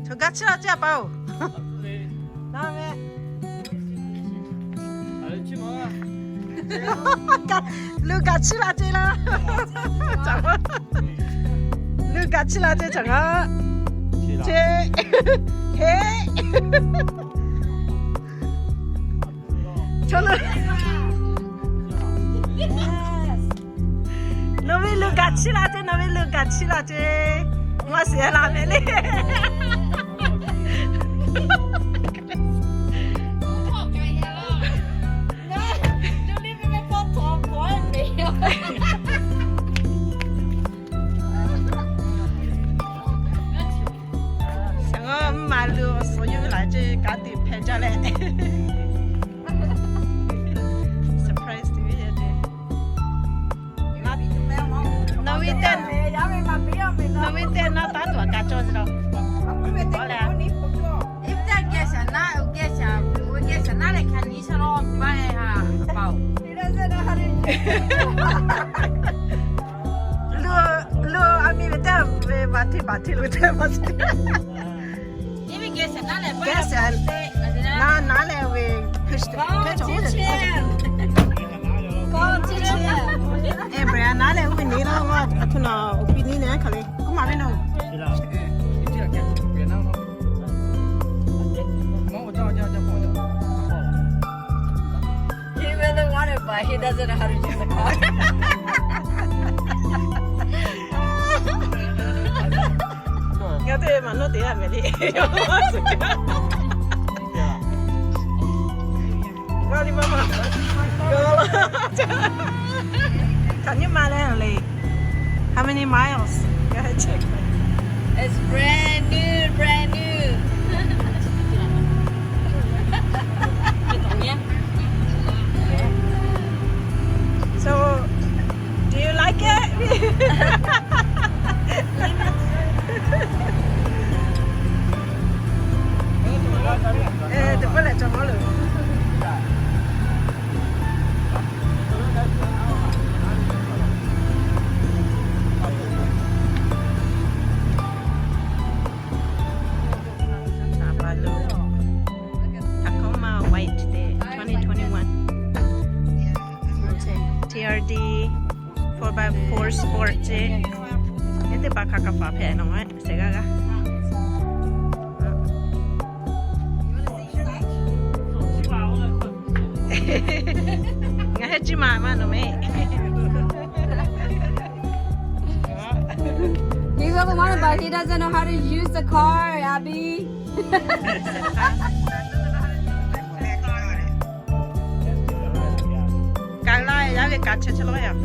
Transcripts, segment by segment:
Chaw gaˬ chiˇ la ceˇ a pa-oˬ. Lu gaˬ chiˇ la ceˇ laˇ. Lu gaˬ chiˇ la ceˇ chaw ngaˬ. Ceˇ. Heˆ. Chaw lo. Nawˬ ve lu gaˬ chiˇ la ceˇ, nawˬ ve lu gaˬ chiˇ la ceˇ. Maˇ shiˍ la mehˍ le. Shaˍ ngaˇ mvuhˇ ma lu awˬ suhˍ yawˇ ve laˬ ceˇ kaꞈ teꞈ hpehꞈ jaˇ leh. Surprise teˇ ve yaˇ ceˇ. Nawˬ ve teˇ, nawˬ ve teˇ naˇ taˉ tuˬ a kaꞈ cawˇ zi la. Awˬ leh, geh shaˍ naˉ, geh shaˍ, geh shaˍ naˉ leh hk'a nyi sha law maˇ e ha pa-oˬ. Lo, lo a mi ve teˇ ve baˬ hteˇ baˬ hteˇ lo teˇ baˬ hteˇ. Geh shaˍ naˉ leh ve push te hkehˉ chaw oˇ ve. Abraham naˉ leh oˇ ve neˇ laˇ a htoꞈ na awˬ pi neˇ nehˬ hk'aˬ le k'oˆ maˍ ve naˉ. He really wanted, but he doesn't know how to use the car. Ngaˬ teˇ maˬ nawˉ te yaˇ mehˍ le. Maˇ li maˇ maˇ. Can you manage? How many miles? Go ahead, check. It's brand new, brand new. So, do you like it? Eh, teˇ pawˆ leh cawˬ maˇ loˬ. Tacoma White Day twenty twenty-one. T R D four by four Sport ceˇ. Eˉ teˇ pa hk'a ka faˍ hpehꞈ nawˬ ma. Sehˍ g'aˇ g'aˇ. Ngaˬ heh ciˇ ma ma nawˬ mehˍ. He's only wanted, but he doesn't know how to use the car, Abby. Kaꞈ la yaˇ ve kaꞈ chehˇ chehˇ law yaˇ.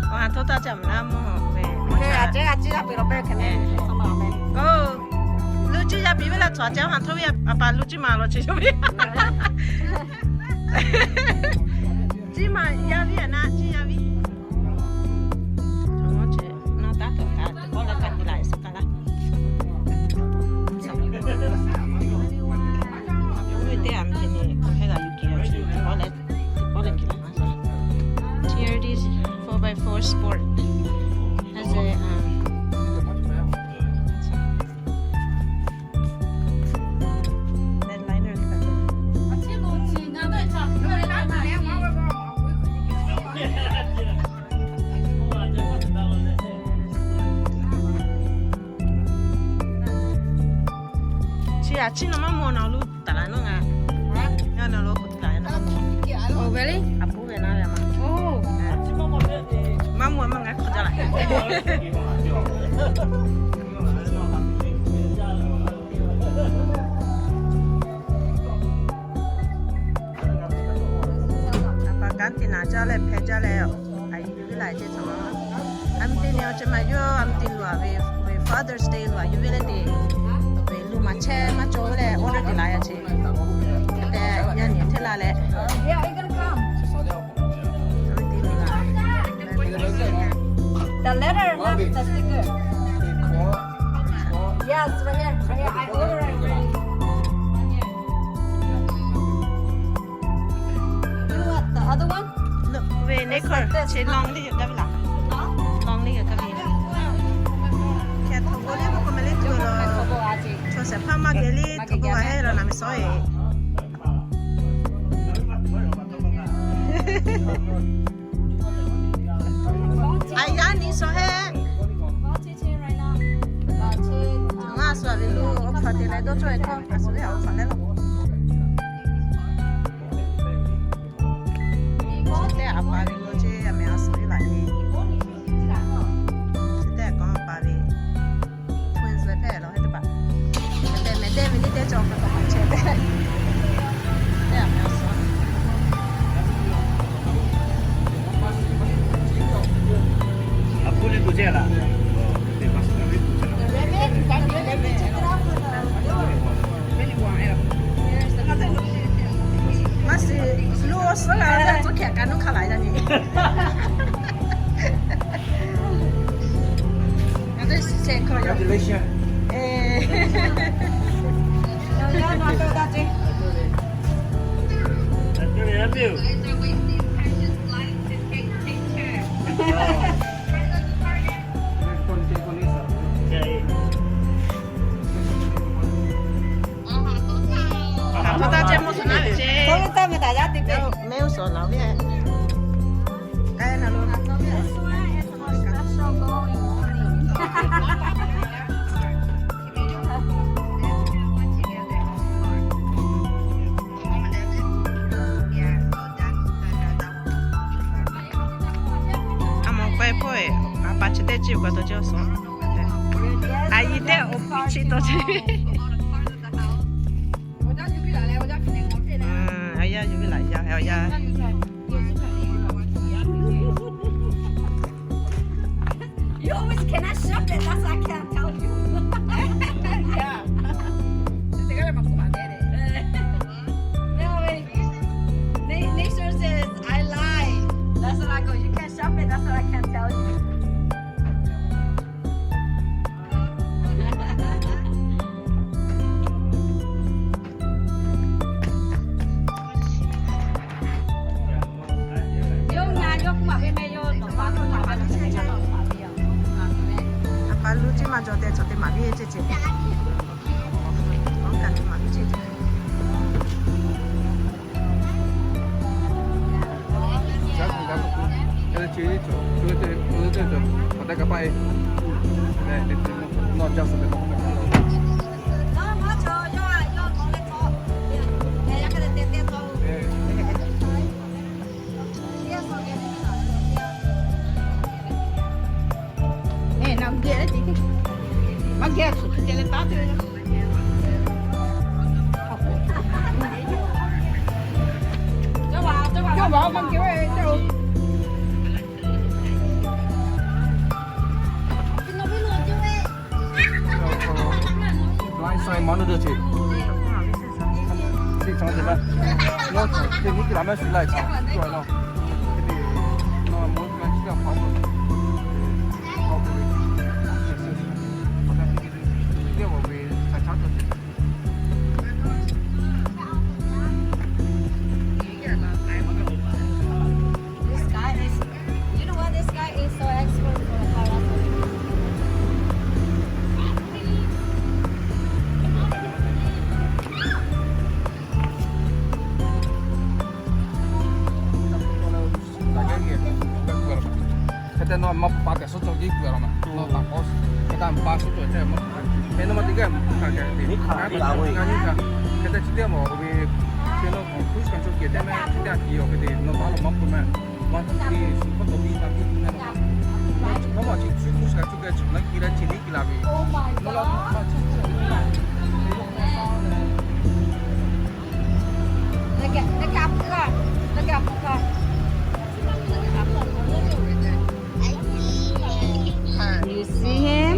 Awˬ ha htawˇ taˇ ca maˍ naˉ mawˇ ve. Oˇ, lu ciˇ yaˇ piˍ ve leh tcuhˍ ceh awˬ ha htawˇ ve a pa lu ciˇ ma law chi yoˬ ve. Ciˇ ma yaˇ ve a naˆ ciˇ yaˇ ve. Awˬ ha ce naˇ taˉ tuˬ kaꞈ teˇ pawˆ leh kaꞈ te la e suh kaꞈ laˇ. Oˇ ve teˇ a mi te ne hk'e g'a yuˬ kiˬ a ce teˇ pawˆ leh teˇ pawˆ leh kiˬ laˇ. T R D four by four Sport has a, um, headliner. Chi a chi nawˬ maˇ mawˬ nawˬ lo taˍ la nawˬ ngaˬ. Ngaˬ nawˬ lo k'oˆ taˍ la nawˬ maˇ mawˬ. Oˇ ve le. A puˉ ve naˉ ve ma. Oˇ, maˇ mawˬ maˇ ngaˬ hk'aw jaˇ la. A pa kanˉ te naˍ jaˇ leh hpeh jaˇ leh, a yehˬ ve laˬ ce tcuh. A mi te ne awˬ ceh ma yawˇ a mi te luˬ a ve, ve Father's Day luˬ a yawˇ ve leh te. Ve luˬ maˍ chehˇ maˇ cawˬ ve leh order te la yaˇ ce. Te yaˇ nyi hteˇ la leh. A mi te luˬ la. It's a sticker. Yes, right here, right here. I ordered it already. You know what? The other one? Ve neˇ hkawˇ chi long liˇ yoˬ gaˇ ve laˬ. Long liˇ yoˬ gaˇ ve. Hk'e te k'o le k'o, k'o meh le tuˬ lo. Chaw shehˍ hpaˇ maˇ geh le tuˬ k'o, a heˆ la naˬ meh shawˉ e. A yaˇ nyi shawˉ heˆ. Ngaˬ shu a ve lo awˬ hk'aw te leh dawˇ cawˇ ve hkawˇ, a shu ve awˬ hk'aw leh law. Chi teˇ a pa ve lo ceˇ, a meh a shu ve laˬ ve. Chi teˇ a k'aw a pa ve. Twins leh hpehꞈ law heh teˇ hpaˍ. Hk'e te meh teˇ ve nyi teˇ cawˬ hk'a taw chehˇ tehꞈ. Teˇ a meh a shu. Maˇ shiˍ, lo suhˉ la leh tcuhˉ hkehꞈ kaꞈ nuˇ hk'a laˬ yaˇ nyi. Congratulations. Meh uˉ suhˍ laˬ ve. A mawˬ k'ai hpawˇ e, a pa chi teˇ chi pa taw chi awˬ suhˍ. A yi teˇ awˬ pu chi taw chi. A yaˇ yuˬ ve laˬ yaˇ, a yaˇ. You always cannot shop it. That's why I can't tell you. Yeah. They, they sure says I lie. That's what I go. You can't shop it. That's what I can't tell you. A pa luˇ ceˇ maˇ jaw tehꞈ chaw te maˍ piˇ ceˇ ceˇ. Awˬ kaꞈ te maˍ piˇ ceˇ ceˇ. This guy is, you know what? This guy is so expert for the karate. Hk'e te nawˬ maˇ pa kaꞈ suhˉ cawˬ jiˇ kuˬ a law ma. Nawˬ taˍ k'awꞈ hk'e te maˇ pa suhˉ cawˬ te maˇ. Hk'e nawˬ maˇ teˇ g'aˇ maˇ hkanˍ kaꞈ te. Ngaˬ nyi kaꞈ ngaˬ nyi kaꞈ hk'e te chi teˇ maˬ awˬ ve, hk'e nawˬ k'awꞈ kuˇ suhˉ kaꞈ cawˬ kehˬ te meh chi teˇ a tiꞈ awˬ hk'e te nawˬ taˍ law maˇ k'oˆ meh. Maˇ te suhˉ hk'awˇ tawˍ piˇ taˇ piˇ kuˬ meh. Maˇ maˇ chi suhˉ kuˇ suhˉ kaꞈ cawˬ kehˬ chi maˇ ki la chi neˇ ki la ve. You see him?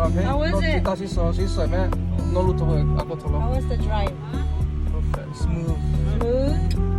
How is it? How is the drive? Perfect. Smooth. Smooth.